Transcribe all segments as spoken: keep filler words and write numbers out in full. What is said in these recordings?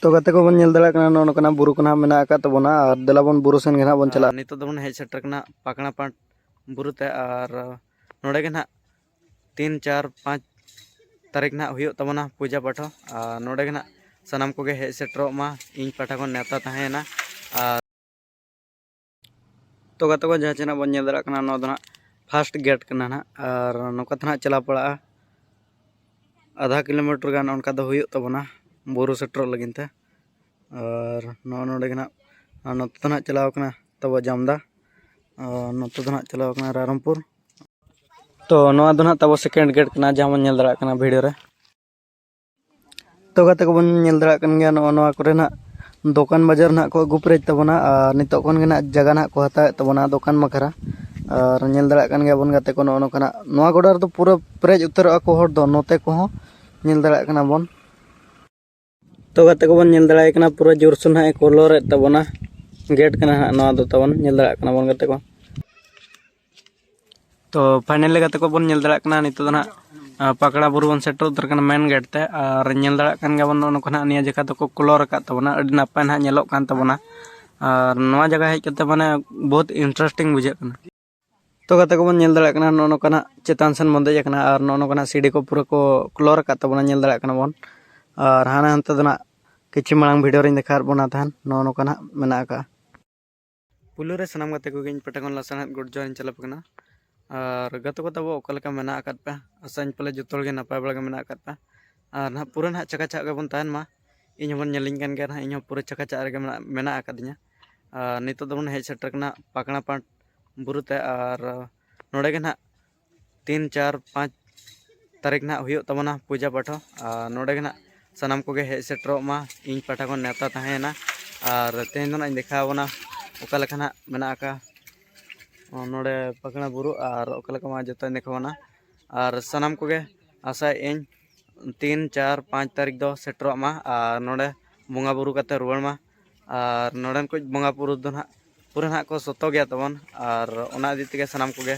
ᱛᱚ ᱜᱟᱛᱮ ᱠᱚᱵᱚᱱ ᱧᱮᱞ ᱫᱟᱲᱮᱭᱟᱜ ᱠᱟᱱᱟ, ᱱᱚᱜᱼᱚ ᱱᱚᱝᱠᱟᱱᱟᱜ ᱵᱩᱨᱩ ᱠᱚ ᱱᱟᱦᱟᱜ ᱢᱮᱱᱟᱜ ᱟᱠᱟᱫ ᱛᱟᱵᱚᱱᱟ, ᱟᱨ ᱫᱮᱞᱟ ᱵᱚᱱ ᱵᱩᱨᱩ ᱥᱮᱱ ᱜᱮ ᱱᱟᱦᱟᱜ ᱵᱚᱱ ᱪᱟᱞᱟᱜᱼᱟ᱾ ᱱᱤᱛᱚᱜ ᱫᱚᱵᱚᱱ ᱦᱮᱡ ᱥᱮᱴᱮᱨ ᱠᱟᱱᱟ ᱯᱟᱠᱲᱟ ᱯᱟᱴ ᱵᱩᱨᱩ ᱛᱮ, ᱟᱨ ᱱᱚᱰᱮ ᱜᱮ ᱱᱟᱦᱟᱜ ᱛᱤᱱ, ᱪᱟᱨ, ᱯᱟᱸᱪ ᱛᱟᱹᱨᱤᱠᱷ ᱱᱟᱦᱟᱜ ᱦᱩᱭᱩᱜ ᱛᱟᱵᱚᱱᱟ ᱯᱩᱡᱟᱹ ᱯᱟᱴᱷ ᱦᱚᱸ᱾ ᱟᱨ ᱱᱚᱰᱮ ᱜᱮ ᱱᱟᱦᱟᱜ ᱥᱟᱱᱟᱢ ᱠᱚᱜᱮ ᱦᱮᱡ ᱥᱮᱴᱮᱨᱚᱜ ᱢᱟ, ᱤᱧ ᱯᱟᱦᱴᱟ ᱠᱷᱚᱱ ᱱᱮᱣᱛᱟ ᱛᱟᱦᱮᱸᱭᱮᱱᱟ᱾ ᱟᱨ ᱛᱚ ᱜᱟᱛᱮ ᱠᱚ, ᱡᱟᱦᱟᱸ ᱪᱮ ᱱᱟᱦᱟᱜ ᱵᱚᱱ ᱧᱮᱞ ᱫᱟᱲᱮᱭᱟᱜ ᱠᱟᱱᱟ, ᱱᱚᱣᱟ ᱫᱚ ᱱᱟᱦᱟᱜ ᱯᱷᱟᱥᱴ ᱜᱮᱴ ᱠᱟᱱᱟ ᱱᱟᱦᱟᱜ, ᱟᱨ ᱱᱚᱝᱠᱟ ᱛᱮ ᱱᱟᱦᱟᱜ ᱪᱟᱞᱟᱣ ᱯᱟᱲᱟᱜᱼᱟ᱾ ᱟᱫᱷᱟ ᱠᱤᱞᱳᱢᱤᱴᱟᱨ ᱜᱟᱱ ᱚᱱᱠᱟ ᱫᱚ ᱦᱩᱭᱩᱜ ᱛᱟᱵᱚᱱᱟ ᱵᱩᱨᱩ ᱥᱮᱴᱮᱨᱚᱜ ᱞᱟᱹᱜᱤᱫ ᱛᱮ᱾ ᱟᱨ ᱱᱚᱜᱼᱚ ᱱᱚᱰᱮ ᱜᱮ ᱱᱟᱦᱟᱜ, ᱟᱨ ᱱᱚᱛᱮ ᱫᱚ ᱱᱟᱦᱟᱜ ᱪᱟᱞᱟᱣ ᱠᱟᱱᱟ ᱛᱟᱵᱚ ᱡᱟᱢᱫᱟ, ᱟᱨ ᱱᱚᱛᱮ ᱫᱚ ᱱᱟᱦᱟᱜ ᱪᱟᱞᱟᱣ ᱠᱟᱱᱟ ᱨᱟᱭᱨᱚᱝᱯᱩᱨ᱾ ᱛᱚ ᱱᱚᱣᱟ ᱫᱚ ᱱᱟᱦᱟᱜ ᱛᱟᱵᱚ ᱥᱮᱠᱮᱱᱰ ᱜᱮᱴ ᱠᱟᱱᱟ, ᱡᱟᱦᱟᱸ ᱵᱚᱱ ᱧᱮᱞ ᱫᱟᱲᱮᱭᱟᱜ ᱠᱟᱱᱟ ᱵᱷᱤᱰᱤᱭᱳ ᱨᱮ᱾ ᱛᱚ ᱜᱟᱛᱮ ᱠᱚᱵᱚᱱ ᱧᱮᱞ ᱫᱟᱲᱮᱭᱟᱜ ᱠᱟᱱ ᱜᱮᱭᱟ, ᱱᱚᱜᱼᱚ ᱱᱚᱣᱟ ᱠᱚᱨᱮ ᱱᱟᱦᱟᱜ ᱫᱚᱠᱟᱱ ᱵᱟᱡᱟᱨ ᱱᱟᱦᱟᱜ ᱠᱚ ᱟᱹᱜᱩ ᱯᱮᱨᱮᱡ ᱛᱟᱵᱚᱱᱟ, ᱟᱨ ᱱᱤᱛᱚᱜ ᱠᱷᱚᱱ ᱜᱮ ᱱᱟᱦᱟᱜ ᱡᱟᱭᱜᱟ ᱱᱟᱦᱟᱜ ᱠᱚ ᱦᱟᱛᱟᱣᱮᱫ ᱛᱟᱵᱚᱱᱟ ᱫᱚᱠᱟᱱ ᱵᱟᱠᱷᱨᱟ᱾ ᱟᱨ ᱧᱮᱞ ᱫᱟᱲᱮᱭᱟᱜ ᱠᱟᱱ ᱜᱮᱭᱟᱵᱚᱱ ᱜᱟᱛᱮ ᱠᱚ, ᱱᱚᱜᱼᱚ ᱱᱚᱝᱠᱟᱱᱟᱜ ᱱᱚᱣᱟ ᱜᱚᱰᱟ ᱨᱮᱫᱚ ᱯᱩᱨᱟᱹ ᱯᱮᱨᱮᱡ ᱩᱛᱟᱹᱨᱚᱜᱼᱟ ᱠᱚ ᱦᱚᱲ ᱫᱚ, ᱱᱚᱛᱮ ᱠᱚᱦᱚᱸ ᱧᱮᱞ ᱫᱟᱲᱮᱭᱟᱜ ᱠᱟᱱᱟ ᱵᱚᱱ᱾ ᱛᱚ ᱜᱟᱛᱮ ᱠᱚᱵᱚᱱ ᱧᱮᱞ ᱫᱟᱲᱮᱭᱟᱭ ᱠᱟᱱᱟ, ᱯᱩᱨᱟᱹ ᱡᱳᱨᱥᱳᱨ ᱱᱟᱦᱟᱜ ᱮ ᱠᱚᱞᱚᱨᱮᱫ ᱛᱟᱵᱚᱱᱟ᱾ ᱜᱮᱴ ᱠᱟᱱᱟ ᱱᱟᱦᱟᱜ ᱱᱚᱣᱟ ᱫᱚ ᱛᱟᱵᱚᱱ, ᱧᱮᱞ ᱫᱟᱲᱮᱭᱟᱜ ᱠᱟᱱᱟ ᱵᱚᱱ ᱜᱟᱛᱮ ᱠᱚ᱾ ᱛᱚ ᱯᱷᱟᱭᱱᱟᱞᱤ ᱜᱟᱛᱮ ᱠᱚᱵᱚᱱ ᱧᱮᱞ ᱫᱟᱲᱮᱭᱟᱜ ᱠᱟᱱᱟ, ᱱᱤᱛᱚᱜ ᱫᱚ ᱱᱟᱦᱟᱜ, ᱟ, ᱯᱟᱠᱲᱟ ᱵᱩᱨᱩ ᱵᱚᱱ ᱥᱮᱴᱮᱨ ᱩᱛᱟᱹᱨ ᱠᱟᱱᱟ ᱢᱮᱱ ᱜᱮᱴ ᱛᱮ᱾ ᱟᱨ ᱧᱮᱞ ᱫᱟᱲᱮᱭᱟᱜ ᱠᱟᱱ ᱜᱮᱭᱟᱵᱚᱱ, ᱱᱚᱜᱼᱚ ᱱᱚᱝᱠᱟ ᱱᱟᱦᱟᱜ ᱱᱤᱭᱟᱹ ᱡᱟᱭᱜᱟ ᱫᱚᱠᱚ ᱠᱚᱞᱚᱨ ᱟᱠᱟᱫ ᱛᱟᱵᱚᱱᱟ, ᱟᱹᱰᱤ ᱱᱟᱯᱟᱭ ᱱᱟᱦᱟᱜ ᱧᱮᱞᱚᱜ ᱠᱟᱱ ᱛᱟᱵᱚᱱᱟ᱾ ᱟᱨ ᱱᱚᱣᱟ ᱡᱟᱭᱜᱟ ᱦᱮᱡ ᱠᱟᱛᱮ ᱢᱟᱱᱮ ᱵᱚᱦᱩᱛ ᱤᱱᱴᱟᱨᱮᱥᱴᱤᱝ ᱵᱩᱡᱷᱟᱹᱜ ᱠᱟᱱᱟ᱾ ᱛᱚ ᱜᱟᱛᱮ ᱠᱚᱵᱚᱱ ᱧᱮᱞ ᱫᱟᱲᱮᱭᱟᱜ ᱠᱟᱱᱟ, ᱱᱚᱜᱼᱚ ᱱᱚᱝᱠᱟ ᱱᱟᱦᱟᱜ ᱪᱮᱛᱟᱱ ᱥᱮᱱ ᱵᱚᱱ ᱫᱮᱡ ᱟᱠᱟᱱᱟ, ᱟᱨ ᱱᱚᱜᱼᱚ ᱱᱚᱝᱠᱟ ᱱᱟᱦᱟᱜ ᱥᱤᱲᱤ ᱠᱚ ᱯᱩᱨᱟᱹ ᱠᱚ ᱠᱚᱞᱚᱨ ᱟᱠᱟᱫ ᱛᱟᱵᱚᱱᱟ, ᱧᱮᱞ ᱫᱟᱲᱮᱭᱟᱜ ᱠᱟᱱᱟ ᱵᱚᱱ᱾ ᱟᱨ ᱦᱟᱱᱟ ᱦᱟᱱᱛᱮ ᱫᱚ ᱱᱟᱦᱟᱜ ᱠᱤᱪᱷᱩ ᱢᱟᱲᱟᱝ ᱵᱷᱤᱰᱤᱭᱳ ᱨᱤᱧ ᱫᱮᱠᱷᱟᱣᱟᱫ ᱵᱚᱱᱟ ᱛᱟᱦᱮᱱ, ᱱᱚᱜᱼᱚ ᱱᱚᱝᱠᱟ ᱱᱟᱦᱟᱜ ᱢᱮᱱᱟᱜ ᱟᱠᱟᱫᱼᱟ᱾ ᱯᱩᱭᱞᱩ ᱨᱮ ᱥᱟᱱᱟᱢ ᱜᱟᱛᱮ ᱠᱚᱜᱮ ᱤᱧ ᱯᱟᱦᱴᱟ ᱠᱷᱚᱱ ᱞᱟᱥᱟᱲᱦᱮᱫ ᱜᱚᱰ ᱡᱚᱦᱟᱨ ᱤᱧ ᱪᱟᱞᱟᱯᱮ ᱠᱟᱱᱟ᱾ ᱟᱨ ᱜᱟᱛᱮ ᱠᱚ ᱛᱟᱵᱚ ᱚᱠᱟ ᱞᱮᱠᱟ ᱢᱮᱱᱟᱜ ᱟᱠᱟᱫ ᱯᱮ? ᱟᱥᱟᱧ ᱯᱟᱞᱮ ᱡᱚᱛᱚ ᱦᱚᱲ ᱜᱮ ᱱᱟᱯᱟᱭ ᱵᱟᱲᱟ ᱜᱮ ᱢᱮᱱᱟᱜ ᱟᱠᱟᱫ ᱯᱮ᱾ ᱟᱨ ᱱᱟᱦᱟᱜ ᱯᱩᱨᱟᱹ ᱱᱟᱦᱟᱜ ᱪᱟᱠᱟ ᱪᱟᱠ ᱜᱮᱵᱚᱱ ᱛᱟᱦᱮᱱ ᱢᱟ᱾ ᱤᱧ ᱦᱚᱸᱵᱚᱱ ᱧᱮᱞᱤᱧ ᱠᱟᱱ ᱜᱮᱭᱟ ᱱᱟᱦᱟᱜ, ᱤᱧ ᱦᱚᱸ ᱯᱩᱨᱟᱹ ᱪᱟᱠᱟ ᱪᱟᱠ ᱨᱮᱜᱮ ᱢᱮᱱᱟᱜ, ᱢᱮᱱᱟᱜ ᱟᱠᱟᱫᱤᱧᱟ᱾ ᱟᱨ ᱱᱤᱛᱚᱜ ᱫᱚᱵᱚᱱ ᱦᱮᱡ ᱥᱮᱴᱮᱨ ᱠᱟᱱᱟ ᱯᱟᱠᱲᱟ ᱯᱟᱴ ᱵᱩᱨᱩ ᱛᱮ᱾ ᱟᱨ ᱱᱚᱰᱮ ᱜᱮ ᱱᱟᱦᱟᱜ ᱛᱤᱱ, ᱪᱟᱨ, ᱯᱟᱸᱪ ᱛᱟᱹᱨᱤᱠᱷ ᱱᱟᱦᱟᱜ ᱦᱩᱭᱩᱜ ᱛᱟᱵᱚᱱᱟ ᱯᱩᱡᱟᱹ ᱯᱟᱴᱷ᱾ ᱟᱨ ᱱᱚᱰᱮ ᱜᱮ ᱱᱟᱦᱟᱜ ᱥᱟᱱᱟᱢ ᱠᱚᱜᱮ ᱦᱮᱡ ᱥᱮᱴᱮᱨᱚᱜ ᱢᱟ, ᱤᱧ ᱯᱟᱦᱴᱟ ᱠᱷᱚᱱ ᱱᱮᱣᱛᱟ ᱛᱟᱦᱮᱸᱭᱮᱱᱟ᱾ ᱟᱨ ᱛᱮᱦᱮᱧ ᱫᱚ ᱱᱟᱦᱟᱜ ᱤᱧ ᱫᱮᱠᱷᱟᱣ ᱟᱵᱚᱱᱟ ᱚᱠᱟ ᱞᱮᱠᱟ ᱱᱟᱦᱟᱜ ᱢᱮᱱᱟᱜ ᱟᱠᱟᱫ ᱱᱚᱰᱮ ᱯᱟᱠᱲᱟ ᱵᱩᱨᱩ, ᱟᱨ ᱚᱠᱟ ᱞᱮᱠᱟ ᱢᱟ ᱡᱚᱛᱚᱧ ᱫᱮᱠᱷᱟᱣ ᱟᱵᱚᱱᱟ᱾ ᱟᱨ ᱥᱟᱱᱟᱢ ᱠᱚᱜᱮ ᱟᱥᱟᱭᱮᱫ ᱟᱹᱧ ᱛᱤᱱ, ᱪᱟᱨ, ᱯᱟᱸᱪ ᱛᱟᱹᱨᱤᱠᱷ ᱫᱚ ᱥᱮᱴᱮᱨᱚᱜ ᱢᱟ ᱟᱨ ᱱᱚᱰᱮ ᱵᱚᱸᱜᱟ ᱵᱩᱨᱩ ᱠᱟᱛᱮ ᱨᱩᱣᱟᱹᱲ ᱢᱟ᱾ ᱟᱨ ᱱᱚᱰᱮᱱ ᱠᱚ ᱵᱚᱸᱜᱟ ᱵᱩᱨᱩ ᱫᱚ ᱱᱟᱦᱟᱜ ᱯᱩᱨᱟᱹ ᱱᱟᱦᱟᱜ ᱠᱚ ᱥᱚᱛᱚ ᱜᱮᱭᱟ ᱛᱟᱵᱚᱱ, ᱟᱨ ᱚᱱᱟ ᱤᱫᱤ ᱛᱮᱜᱮ ᱥᱟᱱᱟᱢ ᱠᱚᱜᱮ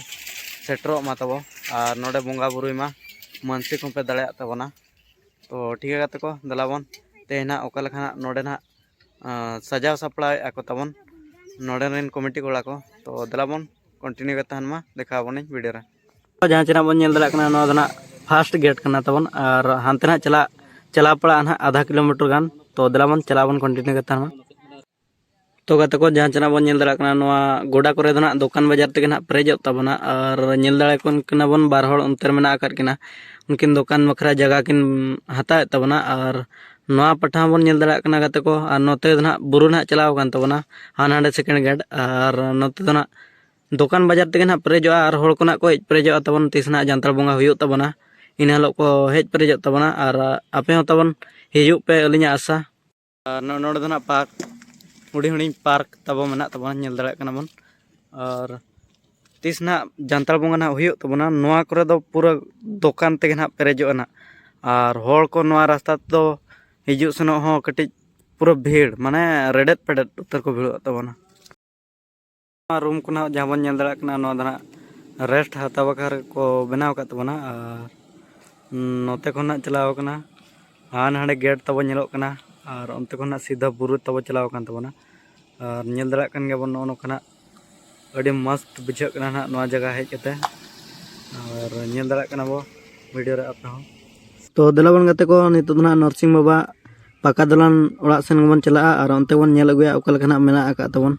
ᱥᱮᱴᱮᱨᱚᱜ ᱢᱟ ᱛᱟᱵᱚ, ᱟᱨ ᱱᱚᱰᱮ ᱵᱚᱸᱜᱟ ᱵᱩᱨᱩᱭ ᱢᱟ, ᱢᱟᱹᱱᱥᱤᱠ ᱦᱚᱸᱯᱮ ᱫᱟᱲᱮᱭᱟᱜ ᱛᱟᱵᱚᱱᱟ᱾ ᱛᱚ ᱴᱷᱤᱠ ᱜᱮᱭᱟ ᱜᱟᱛᱮ ᱠᱚ, ᱫᱮᱞᱟ ᱵᱚᱱ ᱛᱮᱦᱮᱧ ᱱᱟᱦᱟᱜ ᱚᱠᱟ ᱞᱮᱠᱟ ᱱᱟᱦᱟᱜ ᱱᱚᱰᱮ ᱱᱟᱦᱟᱜ ᱟᱸ, ᱥᱟᱡᱟᱣ ᱥᱟᱯᱲᱟᱣᱮᱫᱼᱟ ᱠᱚ ᱛᱟᱵᱚᱱ ᱱᱚᱰᱮ ᱨᱮᱱ ᱠᱚᱢᱤᱴᱤ ᱠᱚᱲᱟ ᱠᱚ᱾ ᱛᱚ ᱫᱮᱞᱟ ᱵᱚᱱ ᱠᱚᱱᱴᱤᱱᱤᱭᱩ ᱠᱟᱛᱮ ᱛᱟᱦᱮᱱ ᱢᱟ, ᱫᱮᱠᱷᱟᱣ ᱟᱵᱚᱱᱟᱹᱧ ᱵᱷᱤᱰᱤᱭᱳ ᱨᱮ᱾ ᱡᱟᱦᱟᱸ ᱪᱮ ᱱᱟᱜ ᱵᱚᱱ ᱧᱮᱞ ᱫᱟᱲᱮᱭᱟᱜ ᱠᱟᱱᱟ, ᱱᱚᱣᱟ ᱫᱚ ᱱᱟᱜ ᱯᱷᱟᱥᱴ ᱜᱮᱴ ᱠᱟᱱᱟ ᱛᱟᱵᱚᱱ, ᱟᱨ ᱦᱟᱱᱛᱮ ᱱᱟᱜ ᱪᱟᱞᱟᱜ ᱪᱟᱞᱟᱣ ᱯᱟᱲᱟᱜᱼᱟ ᱱᱟᱜ ᱟᱫᱷᱟ ᱠᱤᱞᱳᱢᱤᱴᱟᱨ ᱜᱟᱱ᱾ ᱛᱚ ᱫᱮᱞᱟ ᱵᱚᱱ ᱪᱟᱞᱟᱣ ᱵᱚᱱ ᱠᱚᱱᱴᱤᱱᱤᱭᱩ ᱠᱟᱛᱮ ᱛᱟᱦᱮᱱ ᱢᱟ᱾ ᱛᱚ ᱜᱟᱛᱮ ᱠᱚ, ᱡᱟᱦᱟᱸ ᱪᱮ ᱱᱟᱜ ᱵᱚᱱ ᱧᱮᱞ ᱫᱟᱲᱮᱭᱟᱜ ᱠᱟᱱᱟ, ᱱᱚᱣᱟ ᱜᱚᱰᱟ ᱠᱚᱨᱮ ᱫᱚ ᱱᱟᱜ ᱫᱚᱠᱟᱱ ᱵᱟᱡᱟᱨ ᱛᱮᱜᱮ ᱱᱟᱜ ᱯᱮᱨᱮᱡᱚᱜ ᱛᱟᱵᱚᱱᱟ, ᱟᱨ ᱧᱮᱞ ᱫᱟᱲᱮ ᱠᱚ ᱠᱟᱱᱟ ᱵᱚᱱ ᱵᱟᱨ ᱦᱚᱲ ᱚᱱᱛᱮ ᱨᱮ ᱢᱮᱱᱟᱜ ᱟᱠᱟᱫ ᱠᱤᱱᱟ, ᱩᱱᱠᱤᱱ ᱫᱚᱠᱟᱱ ᱵᱟᱠᱷᱨᱟ ᱡᱟᱭᱜᱟ ᱠᱤᱱ ᱦᱟᱛᱟᱣᱮᱫ ᱛᱟᱵᱚᱱᱟ᱾ ᱟᱨ ᱱᱚᱣᱟ ᱯᱟᱦᱴᱟ ᱦᱚᱸᱵᱚᱱ ᱧᱮᱞ ᱫᱟᱲᱮᱭᱟᱜ ᱠᱟᱱᱟ ᱜᱟᱛᱮ ᱠᱚ, ᱟᱨ ᱱᱚᱛᱮ ᱫᱚ ᱱᱟᱜ ᱵᱩᱨᱩ ᱱᱟᱜ ᱪᱟᱞᱟᱣ ᱟᱠᱟᱱ ᱛᱟᱵᱚᱱᱟ, ᱦᱟᱱᱟ ᱦᱟᱸᱰᱮ ᱥᱮᱠᱮᱱᱰ ᱜᱮᱴ, ᱟᱨ ᱱᱚᱛᱮ ᱫᱚ ᱱᱟᱜ ᱫᱚᱠᱟᱱ ᱵᱟᱡᱟᱨ ᱛᱮᱜᱮ ᱱᱟᱜ ᱯᱮᱨᱮᱡᱚᱜᱼᱟ ᱟᱨ ᱦᱚᱲ ᱠᱚ ᱱᱟᱜ ᱠᱚ ᱦᱮᱡ ᱯᱮᱨᱮᱡᱚᱜᱼᱟ ᱛᱟᱵᱚᱱ ᱛᱤᱥ ᱱᱟᱜ ᱡᱟᱱᱛᱟᱲ ᱵᱚᱸᱜᱟ ᱦᱩᱭᱩᱜ ᱛᱟᱵᱚᱱᱟ, ᱤᱱᱟᱹ ᱦᱤᱞᱳᱜ ᱠᱚ ᱦᱮᱡ ᱯᱮᱨᱮᱡᱚᱜ ᱛᱟᱵᱚᱱᱟ᱾ ᱟᱨ ᱟᱯᱮ ᱦᱚᱸ ᱛᱟᱵᱚᱱ ᱦᱤᱡᱩᱜ ᱯᱮ, ᱟᱹᱞᱤᱧᱟᱜ ᱟᱥᱟ᱾ ᱟᱨ ᱱᱚ-, ᱱᱚᱰᱮ ᱫᱚ ᱱᱟᱜ ᱯᱟᱨᱠ, ᱦᱩᱰᱤᱧ ᱦᱩᱰᱤᱧ ᱯᱟᱨᱠ ᱛᱟᱵᱚ ᱢᱮᱱᱟᱜ ᱛᱟᱵᱚᱱᱟ, ᱧᱮᱞ ᱫᱟᱲᱮᱭᱟᱜ ᱠᱟᱱᱟ ᱵᱚᱱ᱾ ᱟᱨ ᱛᱤᱥ ᱱᱟᱜ ᱡᱟᱱᱛᱟᱲ ᱵᱚᱸᱜᱟ ᱱᱟᱜ ᱦᱩᱭᱩᱜ ᱛᱟᱵᱚᱱᱟ, ᱱᱚᱣᱟ ᱠᱚᱨᱮ ᱫᱚ ᱯᱩᱨᱟᱹ ᱫᱚᱠᱟᱱ ᱛᱮᱜᱮ ᱱᱟᱜ ᱯᱮᱨᱮᱡᱚᱜᱼᱟ ᱱᱟᱜ᱾ ᱟᱨ ᱦᱚᱲ ᱠᱚ ᱱᱚᱣᱟ ᱨᱟᱥᱛᱟ ᱛᱮᱫᱚ ᱦᱤᱡᱩᱜ ᱥᱮᱱᱚᱜ ᱦᱚᱸ ᱠᱟᱹᱴᱤᱡ ᱯᱩᱨᱟᱹ ᱵᱷᱤᱲ, ᱢᱟᱱᱮ ᱨᱮᱰᱮᱫ ᱯᱮᱰᱮᱫ ᱩᱛᱟᱹᱨ ᱠᱚ ᱵᱷᱤᱲᱚᱜ ᱛᱟᱵᱚᱱᱟ᱾ ᱱᱚᱣᱟ ᱨᱩᱢ ᱠᱚ ᱱᱟᱦᱟᱜ ᱡᱟᱦᱟᱸ ᱵᱚᱱ ᱧᱮᱞ ᱫᱟᱲᱮᱭᱟᱜ ᱠᱟᱱᱟ, ᱱᱚᱣᱟ ᱫᱚ ᱱᱟᱦᱟᱜ ᱨᱮᱥᱴ ᱦᱟᱛᱟᱣ ᱵᱟᱠᱷᱨᱟ ᱠᱚ ᱵᱮᱱᱟᱣ ᱟᱠᱟᱫ ᱛᱟᱵᱚᱱᱟ᱾ ᱟᱨ ᱱᱚᱛᱮ ᱠᱷᱚᱱ ᱱᱟᱦᱟᱜ ᱪᱟᱞᱟᱣ ᱠᱟᱱᱟ, ᱦᱟᱱᱟ ᱦᱟᱸᱰᱮ ᱜᱮᱴ ᱛᱟᱵᱚ ᱧᱮᱞᱚᱜ ᱠᱟᱱᱟ, ᱟᱨ ᱚᱱᱛᱮ ᱠᱷᱚᱱ ᱱᱟᱦᱟᱜ ᱥᱤᱫᱷᱟᱹ ᱵᱩᱨᱩ ᱛᱟᱵᱚ ᱪᱟᱞᱟᱣ ᱟᱠᱟᱱ ᱛᱟᱵᱚᱱᱟ᱾ ᱟᱨ ᱧᱮᱞ ᱫᱟᱲᱮᱭᱟᱜ ᱠᱟᱱ ᱜᱮᱭᱟᱵᱚᱱ, ᱱᱚᱜᱼᱚ ᱱᱚᱝᱠᱟ ᱱᱟᱦᱟᱜ ᱟᱹᱰᱤ ᱢᱚᱥᱛ ᱵᱩᱡᱷᱟᱹᱜ ᱠᱟᱱᱟ ᱱᱟᱦᱟᱜ ᱱᱚᱣᱟ ᱡᱟᱭᱜᱟ ᱦᱮᱡ ᱠᱟᱛᱮ᱾ ᱟᱨ ᱧᱮᱞ ᱫᱟᱲᱮᱭᱟᱜ ᱠᱟᱱᱟ ᱵᱚ ᱵᱷᱤᱰᱤᱭᱳ ᱨᱮ ᱟᱯᱮ ᱦᱚᱸ᱾ ᱛᱚ ᱫᱮᱞᱟ ᱵᱚᱱ ᱜᱟᱛᱮ ᱠᱚ, ᱱᱤᱛᱚᱜ ᱫᱚ ᱱᱟᱦᱟᱜ ᱱᱚᱨᱥᱤᱝ ᱵᱟᱵᱟ ᱯᱟᱠᱟ ᱫᱟᱞᱟᱱ ᱚᱲᱟᱜ ᱥᱮᱱ ᱜᱮᱵᱚᱱ ᱪᱟᱞᱟᱜᱼᱟ ᱟᱨ ᱚᱱᱛᱮ ᱵᱚᱱ ᱧᱮᱞ ᱟᱹᱜᱩᱭᱟ ᱚᱠᱟ ᱞᱮᱠᱟ ᱱᱟᱦᱟᱜ ᱢᱮᱱᱟᱜ ᱟᱠᱟᱫ ᱛᱟᱵᱚᱱ᱾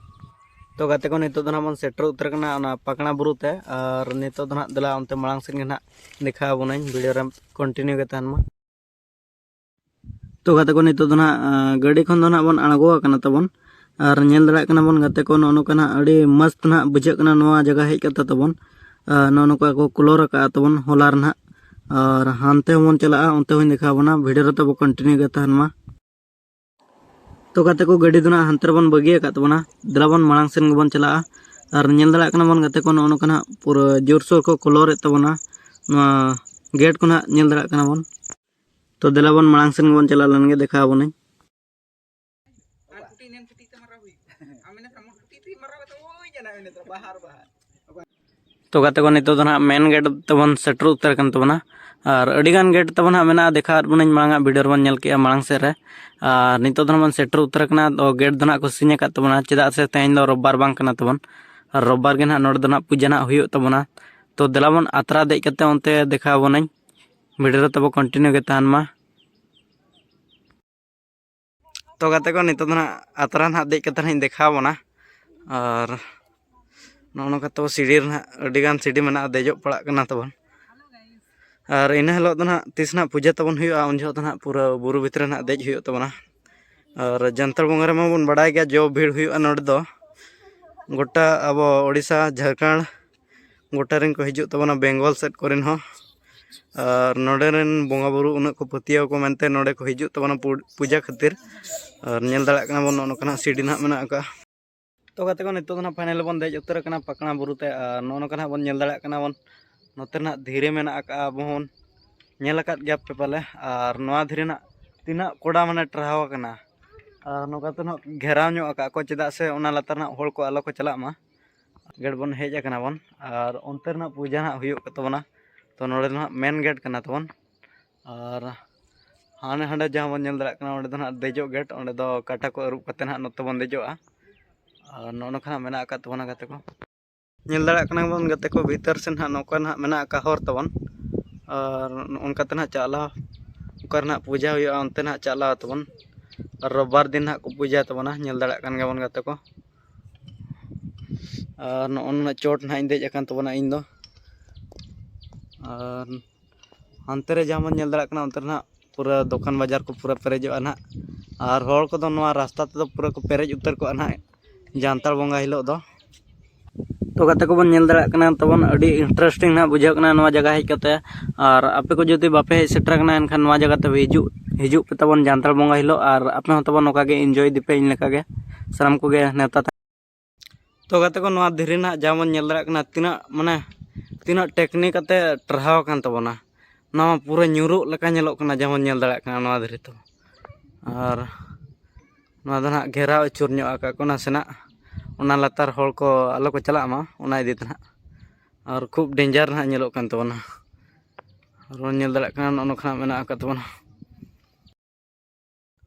ᱛᱚ ᱜᱟᱛᱮ ᱠᱚ, ᱱᱤᱛᱚᱜ ᱫᱚ ᱱᱟᱦᱟᱜ ᱵᱚᱱ ᱥᱮᱴᱮᱨ ᱩᱛᱟᱹᱨ ᱠᱟᱱᱟ ᱚᱱᱟ ᱯᱟᱠᱲᱟ ᱵᱩᱨᱩ ᱛᱮ, ᱟᱨ ᱱᱤᱛᱚᱜ ᱫᱚ ᱱᱟᱦᱟᱜ ᱫᱮᱞᱟ ᱚᱱᱛᱮ ᱢᱟᱲᱟᱝ ᱥᱮᱱ ᱜᱮ ᱱᱟᱦᱟᱜ ᱫᱮᱠᱷᱟᱣ ᱟᱵᱚᱱᱟᱹᱧ, ᱵᱷᱤᱰᱤᱭᱳ ᱨᱮ ᱠᱚᱱᱴᱤᱱᱤᱭᱩ ᱜᱮ ᱛᱟᱦᱮᱱ ᱢᱟ᱾ ᱛᱚ ᱜᱟᱛᱮ ᱠᱚ, ᱱᱤᱛᱚᱜ ᱫᱚ ᱱᱟᱦᱟᱜ, ᱟᱸ, ᱜᱟᱹᱰᱤ ᱠᱷᱚᱱ ᱫᱚ ᱱᱟᱦᱟᱜ ᱵᱚᱱ ᱟᱬᱜᱚ ᱟᱠᱟᱱᱟ ᱛᱟᱵᱚᱱ, ᱟᱨ ᱧᱮᱞ ᱫᱟᱲᱮᱭᱟᱜ ᱠᱟᱱᱟ ᱵᱚᱱ ᱜᱟᱛᱮ ᱠᱚ, ᱱᱚᱜᱼᱚ ᱱᱚᱝᱠᱟ ᱱᱟᱦᱟᱜ ᱟᱹᱰᱤ ᱢᱚᱥᱛ ᱱᱟᱦᱟᱜ ᱵᱩᱡᱷᱟᱹᱜ ᱠᱟᱱᱟ ᱱᱚᱣᱟ ᱡᱟᱭᱜᱟ ᱦᱮᱡ ᱠᱟᱛᱮ ᱛᱟᱵᱚᱱ᱾ ᱟᱨ ᱱᱚᱜᱼᱚ ᱱᱚᱝᱠᱟ ᱠᱚ ᱠᱚᱞᱚᱨ ᱟᱠᱟᱫᱼᱟ ᱛᱟᱵᱚᱱ ᱦᱚᱞᱟ ᱨᱮ ᱱᱟᱦᱟᱜ, ᱟᱨ ᱦᱟᱱᱛᱮ ᱦᱚᱸᱵᱚᱱ ᱪᱟᱞᱟᱜᱼᱟ, ᱚᱱᱛᱮ ᱦᱚᱸᱧ ᱫᱮᱠᱷᱟᱣ ᱟᱵᱚᱱᱟ, ᱵᱷᱤᱰᱤᱭᱳ ᱨᱮ ᱛᱟᱵᱚ ᱠᱚᱱᱴᱤᱱᱤᱭᱩ ᱜᱮ ᱛᱟᱦᱮᱱ ᱢᱟ᱾ ᱛᱚ ᱜᱟᱛᱮ ᱠᱚ, ᱜᱟᱹᱰᱤ ᱫᱚ ᱱᱟᱦᱟᱜ ᱦᱟᱱᱛᱮ ᱨᱮᱵᱚᱱ ᱵᱟᱹᱜᱤ ᱟᱠᱟᱫ ᱛᱟᱵᱚᱱᱟ, ᱫᱮᱞᱟ ᱵᱚᱱ ᱢᱟᱲᱟᱝ ᱥᱮᱱ ᱜᱮᱵᱚᱱ ᱪᱟᱞᱟᱜᱼᱟ᱾ ᱟᱨ ᱧᱮᱞ ᱫᱟᱲᱮᱭᱟᱜ ᱠᱟᱱᱟ ᱵᱚᱱ ᱜᱟᱛᱮ ᱠᱚ, ᱱᱚᱜᱼᱚ ᱱᱚᱝᱠᱟ ᱱᱟᱦᱟᱜ ᱯᱩᱨᱟᱹ ᱡᱳᱨᱥᱳᱨ ᱠᱚ ᱠᱚᱞᱚᱨᱮᱫ ᱛᱟᱵᱚᱱᱟ ᱱᱚᱣᱟ ᱜᱮᱴ ᱠᱚ ᱱᱟᱦᱟᱜ, ᱧᱮᱞ ᱫᱟᱲᱮᱭᱟᱜ ᱠᱟᱱᱟ ᱵᱚᱱ᱾ ᱛᱚ ᱫᱮᱞᱟ ᱵᱚᱱ ᱢᱟᱲᱟᱝ ᱥᱮᱱ ᱜᱮᱵᱚᱱ ᱪᱟᱞᱟᱣ ᱞᱮᱱ ᱜᱮ, ᱫᱮᱠᱷᱟᱣ ᱟᱵᱚᱱᱟᱹᱧ᱾ ᱛᱚ ᱜᱟᱛᱮ ᱠᱚ, ᱱᱤᱛᱚᱜ ᱫᱚ ᱱᱟᱦᱟᱜ ᱢᱮᱱ ᱜᱮᱴ ᱛᱮᱵᱚᱱ ᱥᱮᱴᱮᱨ ᱩᱛᱟᱹᱨ ᱠᱟᱱ ᱛᱟᱵᱚᱱᱟ᱾ ᱟᱨ ᱟᱹᱰᱤᱜᱟᱱ ᱜᱮᱴ ᱛᱟᱵᱚᱱ ᱦᱟᱸᱜ ᱢᱮᱱᱟᱜᱼᱟ, ᱫᱮᱠᱷᱟᱣᱟᱫ ᱵᱚᱱᱟᱹᱧ ᱢᱟᱲᱟᱝ ᱟᱜ ᱵᱷᱤᱰᱤᱭᱳ ᱨᱮᱵᱚᱱ ᱧᱮᱞ ᱠᱮᱜᱼᱟ ᱢᱟᱲᱟᱝ ᱥᱮᱫ ᱨᱮ᱾ ᱟᱨ ᱱᱤᱛᱚᱜ ᱫᱚ ᱦᱟᱸᱜ ᱵᱚᱱ ᱥᱮᱴᱮᱨ ᱩᱛᱟᱹᱨ ᱟᱠᱟᱱᱟ᱾ ᱟᱫᱚ ᱜᱮᱴ ᱫᱚ ᱦᱟᱸᱜ ᱠᱚ ᱥᱤᱧ ᱟᱠᱟᱫ ᱛᱟᱵᱚᱱᱟ, ᱪᱮᱫᱟᱜ ᱥᱮ ᱛᱮᱦᱮᱧ ᱫᱚ ᱨᱳᱵᱵᱟᱨ ᱵᱟᱝ ᱠᱟᱱᱟ ᱛᱟᱵᱚᱱ᱾ ᱟᱨ ᱨᱳᱵᱵᱟᱨ ᱜᱮ ᱦᱟᱸᱜ ᱱᱚᱰᱮ ᱫᱚ ᱦᱟᱸᱜ ᱯᱩᱡᱟᱹ ᱦᱟᱸᱜ ᱦᱩᱭᱩᱜ ᱛᱟᱵᱚᱱᱟ᱾ ᱛᱚ ᱫᱮᱞᱟ ᱵᱚᱱ ᱟᱛᱨᱟ ᱫᱮᱡ ᱠᱟᱛᱮ ᱚᱱᱛᱮ ᱫᱮᱠᱷᱟᱣ ᱟᱵᱚᱱᱟᱹᱧ᱾ ᱵᱷᱤᱰᱤᱭᱳ ᱨᱮ ᱛᱟᱵᱚ ᱠᱚᱱᱴᱤᱱᱤᱭᱩ ᱜᱮ ᱛᱟᱦᱮᱱ ᱢᱟ᱾ ᱛᱚ ᱜᱟᱛᱮ ᱠᱚ, ᱱᱤᱛᱚᱜ ᱫᱚ ᱦᱟᱸᱜ ᱟᱛᱨᱟ ᱦᱟᱸᱜ ᱫᱮᱡ ᱠᱟᱛᱮ ᱦᱟᱸᱜ ᱤᱧ ᱫᱮᱠᱷᱟᱣ ᱟᱵᱚᱱᱟ᱾ ᱟᱨ ᱱᱚᱜᱼᱚ ᱱᱚᱝᱠᱟ ᱛᱟᱵᱚ ᱥᱤᱲᱤ ᱨᱮ ᱦᱟᱸᱜ ᱟᱹᱰᱤᱜᱟᱱ ᱥᱤᱲᱤ ᱢᱮᱱᱟᱜᱼᱟ, ᱫᱮᱡᱚᱜ ᱯᱟᱲᱟᱜ ᱠᱟᱱᱟ ᱛᱟᱵᱚᱱ᱾ ᱟᱨ ᱤᱱᱟᱹ ᱦᱤᱞᱳᱜ ᱫᱚ ᱦᱟᱸᱜ ᱛᱤᱥ ᱦᱟᱸᱜ ᱯᱩᱡᱟᱹ ᱛᱟᱵᱚᱱ ᱦᱩᱭᱩᱜᱼᱟ, ᱩᱱ ᱡᱚᱦᱚᱜ ᱫᱚ ᱦᱟᱸᱜ ᱯᱩᱨᱟᱹ ᱵᱩᱨᱩ ᱵᱷᱤᱛᱨᱤ ᱨᱮ ᱦᱟᱸᱜ ᱫᱮᱡ ᱦᱩᱭᱩᱜ ᱛᱟᱵᱚᱱᱟ᱾ ᱟᱨ ᱡᱟᱱᱛᱟᱲ ᱵᱚᱸᱜᱟ ᱨᱮᱢᱟ ᱵᱚᱱ ᱵᱟᱲᱟᱭ ᱜᱮᱭᱟ, ᱡᱚ ᱵᱷᱤᱲ ᱦᱩᱭᱩᱜᱼᱟ ᱱᱚᱰᱮ ᱫᱚ᱾ ᱜᱚᱴᱟ ᱟᱵᱚ ᱳᱰᱤᱥᱟ, ᱡᱷᱟᱲᱠᱷᱚᱸᱰ, ᱜᱚᱴᱟ ᱨᱮᱱ ᱠᱚ ᱦᱤᱡᱩᱜ ᱛᱟᱵᱚᱱᱟ, ᱵᱮᱝᱜᱚᱞ ᱥᱮᱫ ᱠᱚᱨᱮᱱ ᱦᱚᱸ᱾ ᱟᱨ ᱱᱚᱰᱮ ᱨᱮᱱ ᱵᱚᱸᱜᱟ ᱵᱩᱨᱩ ᱩᱱᱟᱹᱜ ᱠᱚ ᱯᱟᱹᱛᱭᱟᱹᱣ ᱠᱚ ᱢᱮᱱᱛᱮ ᱱᱚᱰᱮ ᱠᱚ ᱦᱤᱡᱩᱜ ᱛᱟᱵᱚᱱᱟ ᱯᱩ-, ᱯᱩᱡᱟᱹ ᱠᱷᱟᱹᱛᱤᱨ᱾ ᱟᱨ ᱧᱮᱞ ᱫᱟᱲᱮᱭᱟᱜ ᱠᱟᱱᱟ ᱵᱚᱱ, ᱱᱚᱜᱼᱚ ᱱᱚᱝᱠᱟ ᱱᱟᱜ ᱥᱤᱲᱤ ᱱᱟᱦᱟᱜ ᱢᱮᱱᱟᱜ ᱟᱠᱟᱫᱼᱟ᱾ ᱛᱚ ᱜᱟᱛᱮ ᱠᱚ, ᱱᱤᱛᱚᱜ ᱫᱚ ᱱᱟᱦᱟᱜ ᱯᱷᱟᱭᱱᱟᱞ ᱵᱚᱱ ᱫᱮᱡ ᱩᱛᱟᱹᱨ ᱟᱠᱟᱱᱟ ᱯᱟᱠᱲᱟ ᱵᱩᱨᱩ ᱛᱮ᱾ ᱟᱨ ᱱᱚᱜᱼᱚ ᱱᱚᱝᱠᱟ ᱱᱟᱦᱟᱜ ᱵᱚᱱ ᱧᱮᱞ ᱫᱟᱲᱮᱭᱟᱜ ᱠᱟᱱᱟ ᱵᱚᱱ, ᱱᱚᱛᱮ ᱱᱟᱦᱟᱜ ᱫᱷᱤᱨᱤ ᱢᱮᱱᱟᱜ ᱟᱠᱟᱫᱼᱟ, ᱟᱵᱚ ᱦᱚᱸ ᱧᱮᱞ ᱟᱠᱟᱫ ᱜᱮᱭᱟ ᱯᱮ ᱯᱟᱞᱮ᱾ ᱟᱨ ᱱᱚᱣᱟ ᱫᱷᱤᱨᱤ ᱱᱟᱦᱟᱜ ᱛᱤᱱᱟᱹᱜ ᱠᱚᱰᱟ ᱢᱟᱱᱮ ᱴᱟᱨᱦᱟᱣ ᱟᱠᱟᱱᱟ᱾ ᱟᱨ ᱱᱚᱝᱠᱟ ᱛᱮ ᱱᱟᱦᱟᱜ ᱜᱷᱮᱨᱟᱣ ᱧᱚᱜ ᱟᱠᱟᱫ ᱠᱚ, ᱪᱮᱫᱟᱜ ᱥᱮ ᱚᱱᱟ ᱞᱟᱛᱟᱨ ᱱᱟᱦᱟᱜ ᱦᱚᱲ ᱠᱚ ᱟᱞᱚ ᱠᱚ ᱪᱟᱞᱟᱜ ᱢᱟ᱾ ᱜᱮᱴ ᱵᱚᱱ ᱦᱮᱡ ᱟᱠᱟᱱᱟ ᱵᱚᱱ᱾ ᱟᱨ ᱚᱱᱛᱮ ᱨᱮᱱᱟᱜ ᱯᱩᱡᱟᱹ ᱱᱟᱦᱟᱜ ᱦᱩᱭᱩᱜ ᱛᱟᱵᱚᱱᱟ᱾ ᱛᱚ ᱱᱚᱰᱮ ᱫᱚ ᱱᱟᱦᱟᱜ ᱢᱮᱱ ᱜᱮᱴ ᱠᱟᱱᱟ ᱛᱟᱵᱚᱱ᱾ ᱟᱨ ᱦᱟᱸᱰᱮ ᱦᱟᱸᱰᱮ ᱡᱟᱦᱟᱸ ᱵᱚᱱ ᱧᱮᱞ ᱫᱟᱲᱮᱭᱟᱜ ᱠᱟᱱᱟ, ᱚᱸᱰᱮ ᱫᱚ ᱱᱟᱦᱟᱜ ᱫᱮᱡᱚᱜ ᱜᱮᱴ, ᱚᱸᱰᱮ ᱫᱚ ᱠᱟᱴᱟ ᱠᱚ ᱟᱹᱨᱩᱵ ᱠᱟᱛᱮ ᱱᱟᱦᱟᱜ ᱱᱚᱛᱮ ᱵᱚᱱ ᱫᱮᱡᱚᱜᱼᱟ᱾ ᱟᱨ ᱱᱚᱜᱼᱚ ᱱᱚᱝᱠᱟ ᱱᱟᱦᱟᱜ ᱢᱮᱱᱟᱜ ᱟᱠᱟᱫ ᱛᱟᱵᱚᱱᱟ ᱜᱟᱛᱮ ᱠᱚ᱾ ᱧᱮᱞ ᱫᱟᱲᱮᱭᱟᱜ ᱠᱟᱱᱟ ᱵᱚᱱ ᱜᱟᱛᱮ ᱠᱚ, ᱵᱷᱤᱛᱟᱹᱨ ᱥᱮᱱ ᱦᱟᱸᱜ ᱱᱚᱝᱠᱟ ᱱᱟᱦᱟᱜ ᱢᱮᱱᱟᱜ ᱟᱠᱟᱫ ᱦᱚᱨ ᱛᱟᱵᱚᱱ᱾ ᱟᱨ ᱚᱱᱠᱟ ᱛᱮ ᱱᱟᱦᱟᱜ ᱪᱟᱞᱟᱣ, ᱚᱠᱟ ᱨᱮ ᱱᱟᱦᱟᱜ ᱯᱩᱡᱟᱹ ᱦᱩᱭᱩᱜᱼᱟ, ᱚᱱᱛᱮ ᱱᱟᱦᱟᱜ ᱪᱟᱞᱟᱣ ᱛᱟᱵᱚᱱ᱾ ᱟᱨ ᱨᱳᱵᱵᱟᱨ ᱫᱤᱱ ᱱᱟᱦᱟᱜ ᱠᱚ ᱯᱩᱡᱟᱹ ᱛᱟᱵᱚᱱᱟ, ᱧᱮᱞ ᱫᱟᱲᱮᱭᱟᱜ ᱠᱟᱱ ᱜᱮᱭᱟ ᱵᱚᱱ ᱜᱟᱛᱮ ᱠᱚ᱾ ᱟᱨ ᱱᱚᱜᱼᱚ ᱱᱟ ᱪᱚᱴ ᱱᱟᱦᱟᱜ ᱤᱧ ᱫᱮᱡ ᱟᱠᱟᱱ ᱛᱟᱵᱚᱱᱟ ᱤᱧ ᱫᱚ᱾ ᱟᱨ ᱦᱟᱱᱛᱮ ᱨᱮ ᱡᱟᱦᱟᱸ ᱵᱚᱱ ᱧᱮᱞ ᱫᱟᱲᱮᱭᱟᱜ ᱠᱟᱱᱟ, ᱚᱱᱛᱮ ᱨᱮ ᱱᱟᱦᱟᱜ ᱯᱩᱨᱟᱹ ᱫᱚᱠᱟᱱ ᱵᱟᱡᱟᱨ ᱠᱚ ᱯᱩᱨᱟᱹ ᱯᱮᱨᱮᱡᱚᱜᱼᱟ ᱱᱟᱦᱟᱜ᱾ ᱟᱨ ᱦᱚᱲ ᱠᱚᱫᱚ ᱱᱚᱣᱟ ᱨᱟᱥᱛᱟ ᱛᱮᱫᱚ ᱯᱩᱨᱟᱹ ᱠᱚ ᱯᱮᱨᱮᱡ ᱩᱛᱟᱹᱨ ᱠᱚᱜᱼᱟ ᱱᱟᱦᱟᱜ ᱡᱟᱱᱛᱟᱲ ᱵᱚᱸᱜᱟ ᱦᱤᱞᱳᱜ ᱫᱚ᱾ ᱛᱚ ᱜᱟᱛᱮ ᱠᱚᱵᱚᱱ ᱧᱮᱞ ᱫᱟᱲᱮᱭᱟᱜ ᱠᱟᱱᱟ ᱛᱟᱵᱚᱱ, ᱟᱹᱰᱤ ᱤᱱᱴᱟᱨᱮᱥᱴᱤᱝ ᱱᱟᱦᱟᱜ ᱵᱩᱡᱷᱟᱹᱜ ᱠᱟᱱᱟ ᱱᱚᱣᱟ ᱡᱟᱭᱜᱟ ᱦᱮᱡ ᱠᱟᱛᱮ᱾ ᱟᱨ ᱟᱯᱮ ᱠᱚ ᱡᱩᱫᱤ ᱵᱟᱯᱮ ᱦᱮᱡ ᱥᱮᱴᱮᱨ ᱟᱠᱟᱱᱟ, ᱮᱱᱠᱷᱟᱱ ᱱᱚᱣᱟ ᱡᱟᱭᱜᱟ ᱛᱮ ᱦᱤᱡᱩᱜ, ᱦᱤᱡᱩᱜ ᱯᱮ ᱛᱟᱵᱚᱱ ᱡᱟᱱᱛᱟᱲ ᱵᱚᱸᱜᱟ ᱦᱤᱞᱳᱜ᱾ ᱟᱨ ᱟᱯᱮ ᱦᱚᱸ ᱛᱟᱵᱚᱱ ᱱᱚᱝᱠᱟ ᱜᱮ ᱤᱱᱡᱚᱭ ᱤᱫᱤ ᱯᱮ ᱤᱧ ᱞᱮᱠᱟ ᱜᱮ᱾ ᱥᱟᱱᱟᱢ ᱠᱚᱜᱮ ᱱᱮᱣᱛᱟ ᱛᱟᱦᱮᱸ᱾ ᱛᱚ ᱜᱟᱛᱮ ᱠᱚ, ᱱᱚᱣᱟ ᱫᱷᱤᱨᱤ ᱱᱟᱦᱟᱜ ᱡᱟᱦᱟᱸ ᱵᱚᱱ ᱧᱮᱞ ᱫᱟᱲᱮᱭᱟᱜ ᱠᱟᱱᱟ, ᱛᱤᱱᱟᱹᱜ ᱢᱟᱱᱮ ᱛᱤᱱᱟᱹᱜ ᱴᱮᱠᱱᱤᱠ ᱟᱛᱮ ᱴᱟᱨᱦᱟᱣ ᱟᱠᱟᱱ ᱛᱟᱵᱚᱱᱟ᱾ ᱱᱚᱣᱟ ᱯᱩᱨᱟᱹ ᱧᱩᱨᱩᱜ ᱞᱮᱠᱟ ᱧᱮᱞᱚᱜ ᱠᱟᱱᱟ, ᱡᱟᱦᱟᱸ ᱵᱚᱱ ᱧᱮᱞ ᱫᱟᱲᱮᱭᱟᱜ ᱠᱟᱱᱟ ᱱᱚᱣᱟ ᱫᱷᱤᱨᱤ ᱛᱮ᱾ ᱟᱨ ᱱᱚᱣᱟ ᱫᱚ ᱱᱟᱦᱟᱜ ᱜᱷᱮᱨᱟᱣ ᱟᱹᱪᱩᱨ ᱧᱚᱜ ᱟᱠᱟᱫ ᱠᱚ ᱱᱟᱥᱮᱱᱟᱜ, ᱚᱱᱟ ᱞᱟᱛᱟᱨ ᱦᱚᱲ ᱠᱚ ᱟᱞᱚ ᱠᱚ ᱪᱟᱞᱟᱜ ᱢᱟ, ᱚᱱᱟ ᱤᱫᱤ ᱛᱮ ᱱᱟᱦᱟᱜ᱾ ᱟᱨ ᱠᱷᱩᱵ ᱰᱮᱧᱡᱟᱨ ᱱᱟᱦᱟᱜ ᱧᱮᱞᱚᱜ ᱠᱟᱱ ᱛᱟᱵᱚᱱᱟ᱾ ᱟᱨ ᱵᱚᱱ ᱧᱮᱞ ᱫᱟᱲᱮᱭᱟᱜ ᱠᱟᱱᱟ, ᱱᱚᱜᱼᱚ ᱱᱚᱝᱠᱟᱱᱟᱜ ᱢᱮᱱᱟᱜ ᱟᱠᱟᱫ ᱛᱟᱵᱚᱱᱟ᱾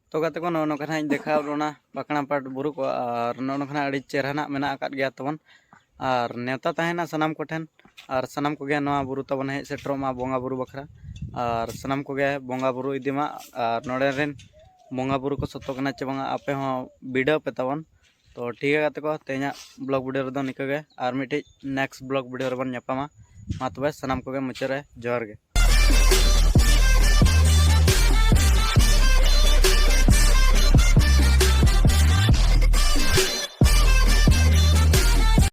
ᱛᱚ ᱜᱟᱛᱮ ᱠᱚ, ᱱᱚᱜᱼᱚ ᱱᱚᱝᱠᱟ ᱱᱟᱜ ᱤᱧ ᱫᱮᱠᱷᱟᱣ ᱟᱵᱚᱱᱟ ᱯᱟᱠᱲᱟ ᱯᱟᱴ ᱵᱩᱨᱩ ᱠᱚ, ᱟᱨ ᱱᱚᱜᱼᱚ ᱱᱚᱝᱠᱟ ᱱᱟᱜ ᱟᱹᱰᱤ ᱪᱮᱦᱨᱟ ᱱᱟᱜ ᱢᱮᱱᱟᱜ ᱟᱠᱟᱫ ᱜᱮᱭᱟ ᱛᱟᱵᱚᱱ᱾ ᱟᱨ ᱱᱮᱣᱛᱟ ᱛᱟᱦᱮᱱᱟ ᱥᱟᱱᱟᱢ ᱠᱚᱴᱷᱮᱱ, ᱟᱨ ᱥᱟᱱᱟᱢ ᱠᱚᱜᱮ ᱱᱚᱣᱟ ᱵᱩᱨᱩ ᱛᱟᱵᱚᱱ ᱦᱮᱡ ᱥᱮᱴᱮᱨᱚᱜ ᱢᱟ ᱵᱚᱸᱜᱟ ᱵᱩᱨᱩ ᱵᱟᱠᱷᱨᱟ, ᱟᱨ ᱥᱟᱱᱟᱢ ᱠᱚᱜᱮ ᱵᱚᱸᱜᱟ ᱵᱩᱨᱩ ᱤᱫᱤ ᱢᱟ, ᱟᱨ ᱱᱚᱰᱮ ᱨᱮᱱ ᱵᱚᱸᱜᱟ ᱵᱩᱨᱩ ᱠᱚ ᱥᱚᱛᱚ ᱠᱟᱱᱟ ᱪᱮ ᱵᱟᱝᱟ, ᱟᱯᱮ ᱦᱚᱸ ᱵᱤᱰᱟᱹᱣ ᱯᱮ ᱛᱟᱵᱚᱱ᱾ ᱛᱚ ᱴᱷᱤᱠ ᱜᱮᱭᱟ ᱜᱟᱛᱮ ᱠᱚ, ᱛᱮᱦᱮᱧᱟᱜ ᱵᱞᱚᱜ ᱵᱷᱤᱰᱤᱭᱳ ᱨᱮᱫᱚ ᱱᱤᱝᱠᱟᱹ ᱜᱮ, ᱟᱨ ᱢᱤᱫᱴᱤᱡ ᱱᱮᱠᱥᱴ ᱵᱞᱚᱜ ᱵᱷᱤᱰᱤᱭᱳ ᱨᱮᱵᱚᱱ ᱧᱟᱯᱟᱢᱟ᱾ ᱢᱟ ᱛᱚᱵᱮ ᱥᱟᱱᱟᱢ ᱠᱚᱜᱮ ᱢᱩᱪᱟᱹᱫ ᱨᱮ ᱡᱚᱦᱟᱨ ᱜᱮ᱾